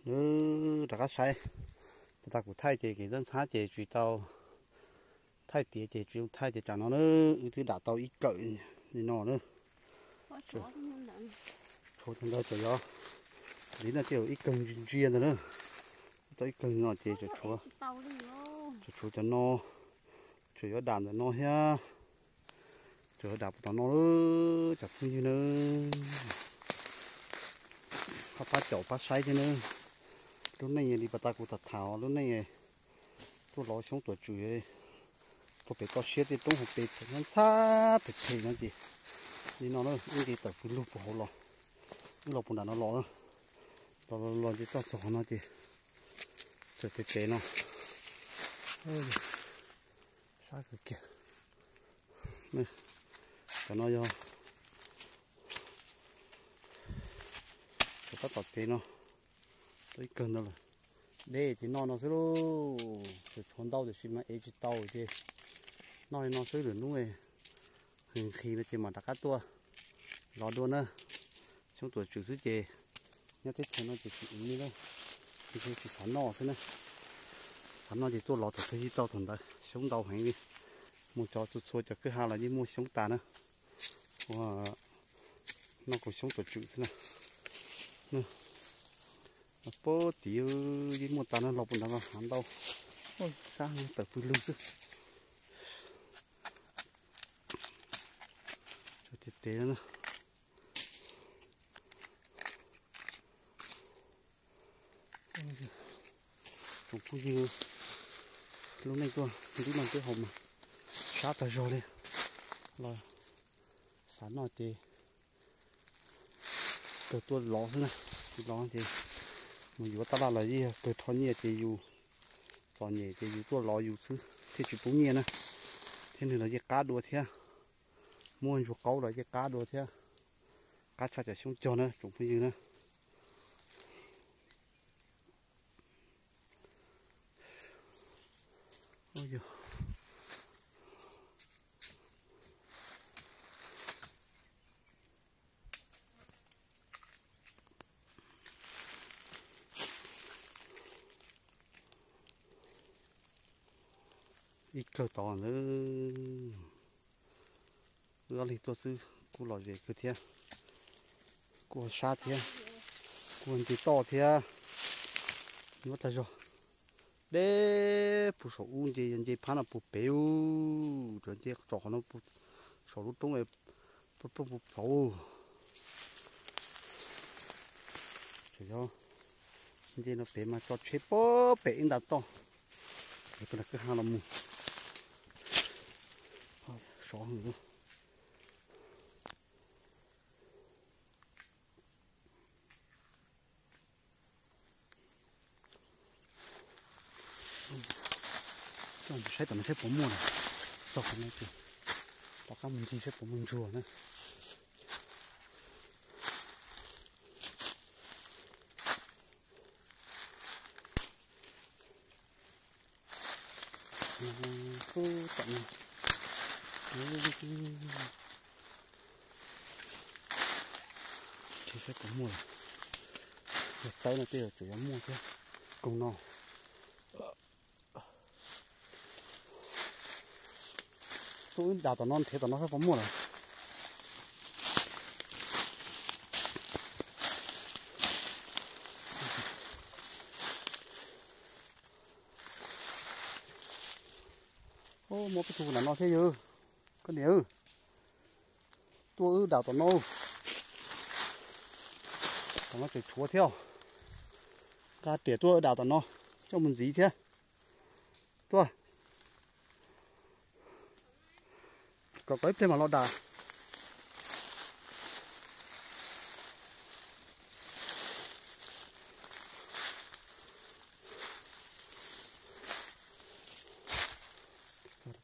Rov qab saib, puag ta kuv thaij ces kev ntxhab ntxhab ces tsis tau, thaij tiav ces tsis tau thaij ces tsam no na, wb twb dam tau ib kawm li no na. Tshuav cov ntawd ces yog, li no ces ib kawg ntsia ntsia ntawd na, tau ib kawg no ces tshuav, tshuav cov no, tseem yuav dam ntawm no thiab, tseem yuav dam puag tom no, cov phooj ywg na, pab pab caum pab saib thiab na. Lub neej li puag ta kuv tham tham lub neej tuaj lov xyoob tuam tswm tuaj pem toj siab tej roob hauv pes ntxhab phem phem no ces li no na, wb nce tawm pw lug puag hauv los, wb los puag nram no los, los los los nce toj txog qhov no ces txawm pem pem no, sab kawg kiag. Cov no yog cov tab tom tev no, tau ib kawg ntawd lawm. Deb ces noj no xwb lauj, tseem tshuav ntau tiam sis mas ev tsis tau ces noj li no xwb, lwm hnub nqhis no ces mam rov qab tuaj lov dua na. Xyoob tuam tswm xwb ces nyob teb chaws no ces tsis ua li na, tsis xav noj xwb na. Xav noj ces tuaj lov thaum twg yeej tau thaum ntawd, xyoob ntau heev li. Mus txog txhua txhua cov kwj ha los yeej muaj xyoob tas na. Ua noj kaus xyoob tuam tswm xwb na. Pob tim yeej muaj tas na, los puag nrad los hav ntau. Sab tawm pw lug xwb. Tiag tiag na. Tsoom phooj ywg, lub neej tuaj nrib no nrib haus mas sab tag zog li. Los xav noj ces kawg tuaj lov xwb na. Lov ces mus yuav taj laj los yeej yog kawg rho nyiaj ces yus txom nyem ces yus tuaj lov yus xwb thiaj tsis poob nyiaj na. Thiab nws los yeej qab dua thiab, muaj ntsuag qaub los yeej qab dua thiab, qab tshaj cov xyoob cog na tsoom phooj ywg na. Ib kawg tod ntawd, wb ob leeg tuaj xwb kuj lom zem kawg thiab, kuj sab thiab, kuj nce toj thiab, nyuaj tag zog. Deb puag saum ub nce, nce phab no puag pem ub, nce tso qhov no saum lub roob plooj plooj puag plhov. Tseem yog nce no pem mas tso tsheb puag pem ib nta toj, es puag nram kwj ha los mus. Sov heev. Coj mus saib tom no saib puas muaj na. Txog qhov no ces rov qab mus ncig saib puas muaj ntsuag na. Tom no, saib puas muaj, yog xawb no tej zaum tseem yuav muaj thiab. Koog no. Tuaj wb dam tom no nrhiav tom no saib puas muaj lawm. Muaj peb tug nram no thiab yog koj niam. Tuaj wb dam tom no. Tom no tseem tshuav thiab. Nqa riam tuaj wb dam tom no, coj mus ntxiv thiab. Tuaj, kom kom ib pliag mam los dam.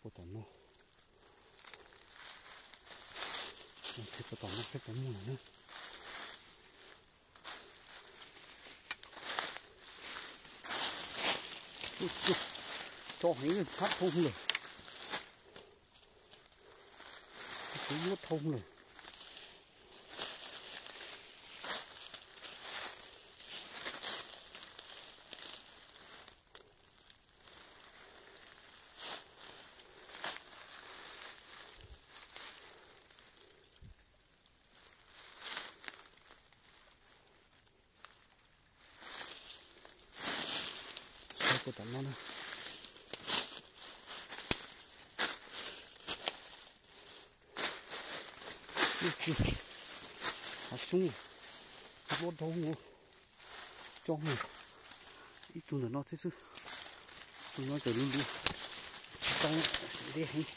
Puag tom no, puag tom no saib puas muaj na. Tso heev, tshab thoob lawm. Kuv muab thoob lawm. puag tom no na. Hav xyoob, nplob dhau, coob, ib tug ntawm no thiab xwb. Tus no tseem luv luv, tau deb heev.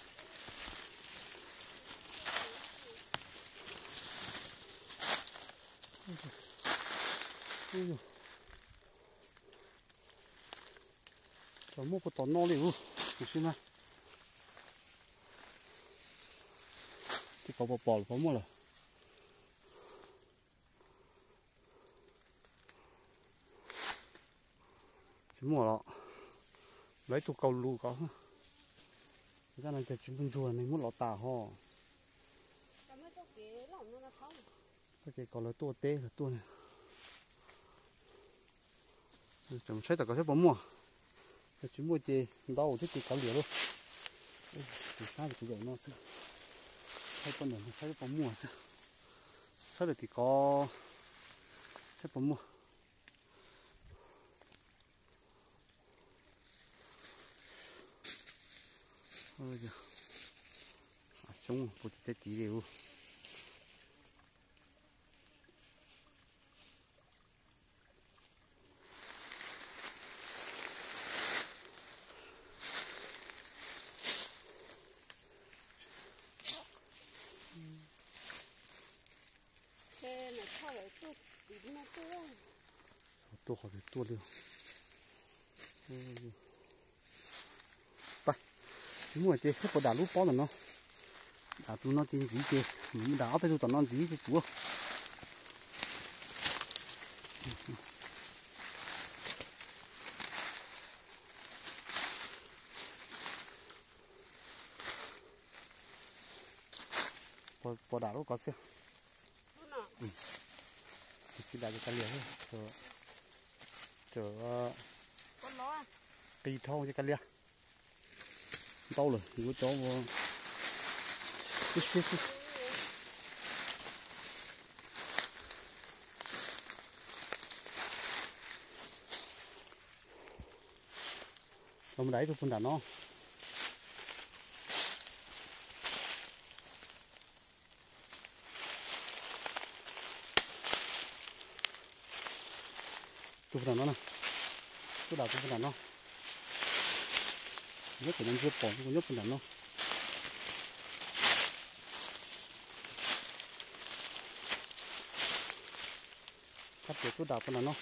Tsis muaj puag tom no li ub, tam sim no. Tsis pom, pom pom los puas muaj lawm. Tsis muaj los, lawv ib tug kaus lus ko. Cov no ces tsis muaj ntsuag, nws muab lov tas ho. Txoj kev kom lawv tuaj teb lawv tuaj. Tseem saib tom ko saib puas muaj. Yog tsis muaj ces ntau thiab ces kav liam lauj. Tus sab kuv zaum no xwb. Saib poj niam saib puas muaj xwb. Saib lawm tim ko, saib puas muaj. Xyoob puag tim tej tid li ub. Tuaj qhov twg tuaj li. Pab, tsis muaj ces saib puas dam lub pob ntawm no. Dam tus no ces ntxiv ces, dam ob peb tug tom no ntxiv ces tsuav. Puas dam lub ko xwb. Tsis dam ces kav liam, qis dhau ces kav liam. Ntau lawm yuav cov ua ib siab xwb. Los mus dam ib tug puag nram no. Tus puag nram no na. Tuaj dam tus puag nram no. Nyob pem no ntsia pom, nyob puag nram no. Thab tias tuaj dam puag nram no.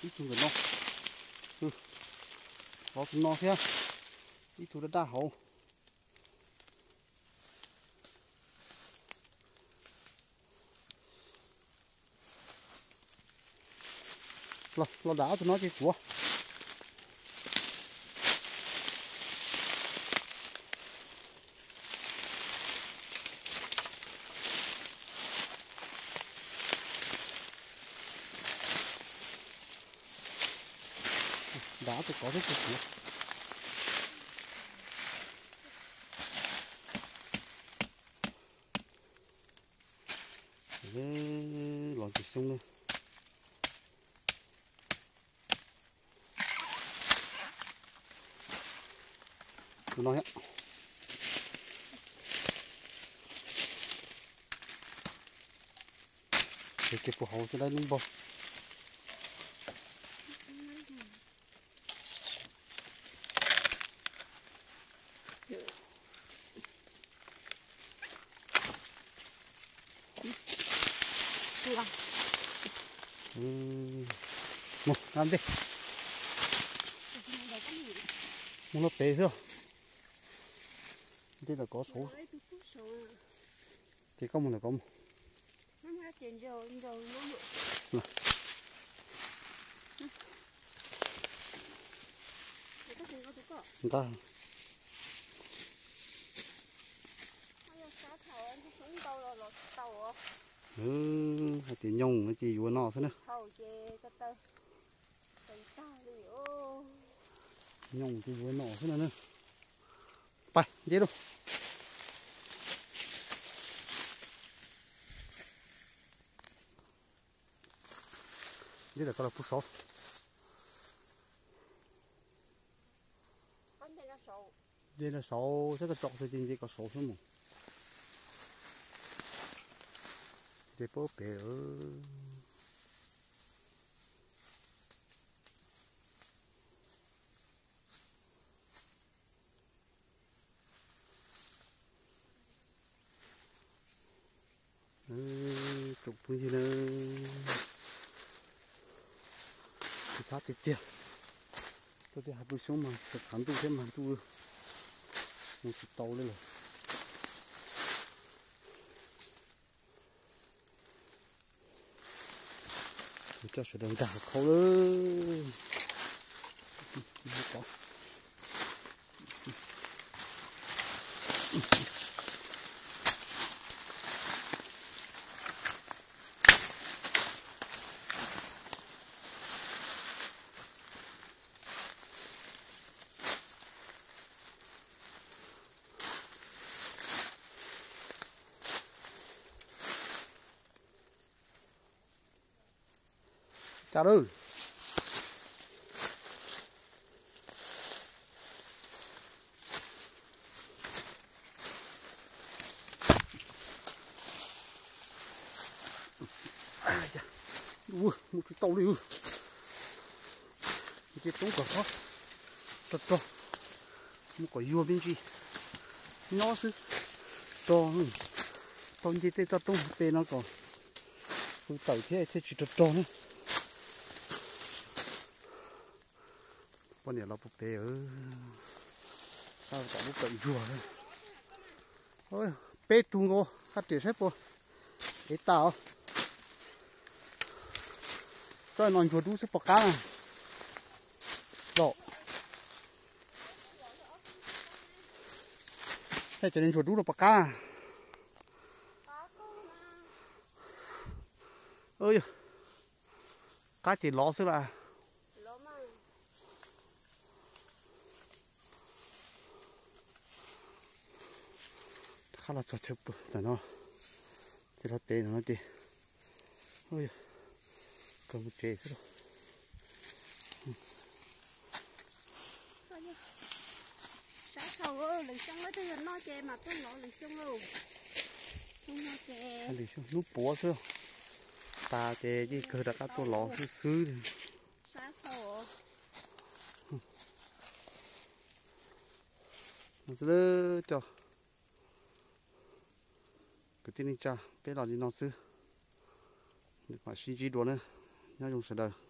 Ib tug ntawm no. Los tus no thiab. Ib tug daj daj hauv. Los dam ob tug no ces tsuav. Dam ob tug kov thiab tsuav. Los ntxim xyoob na. Tus no thiab. Ces puag hauv xwb dab nub npog. Mus, ntej. Mus lawm pem xwb. Ntej ntawm kov saud. Ces koj mus ntawm kov mus. Nqa. Hais tias nyoog no ces yuav no xwb na. Tag li os. Nyob mus ces yuav no xwb no na. Pais nce lauj. Nce lawm koj los puag saud. Nce no saud xwb, koj tso xwb ces nce kom saud xwb mus. Nce puag pem. Tsoom phooj ywg na, txhab tiag tiag. Tuaj tej hav pw xyoob mas txhav ntuj thiab mas ntuj mus tsis tau li lawm. Coj sawv daws nkag hauv khau lawm. Cas lawm. Mus tsis tau li. Nce roob kom sov, rog rog, mus kom yuag me ntsis. Nyob xwb, rog, tau nce tej toj roob pem no kom pw tawm thiab thiaj tsis rog rog na. Poj niam los puag pem, tom lub kawm ntsuag. Peb tug nkaus, qab riam saib puas ev tas os. Tsob no ntsuag dub xwb puas qab na. Los, tej cov ntsuag dub no puas qab. Qab ces lov xwb las. Qab los txog chaw pw ntawm no, ces los tev ntawm no ces kawg mus tsev xwb lauj. Sab thaum lwm xyoo twg yog noj ces mam tuaj lov lwm xyoo lauj. Lwm xyoo hnub puav xwb, tas ces yeej kawg rov qab tuaj lov xwb xwb li. Sab thaum no xwb cov kwv tij neej tsa, peb los li no xwb. Mam sib ntsib dua na, nyob zoo sawv daws.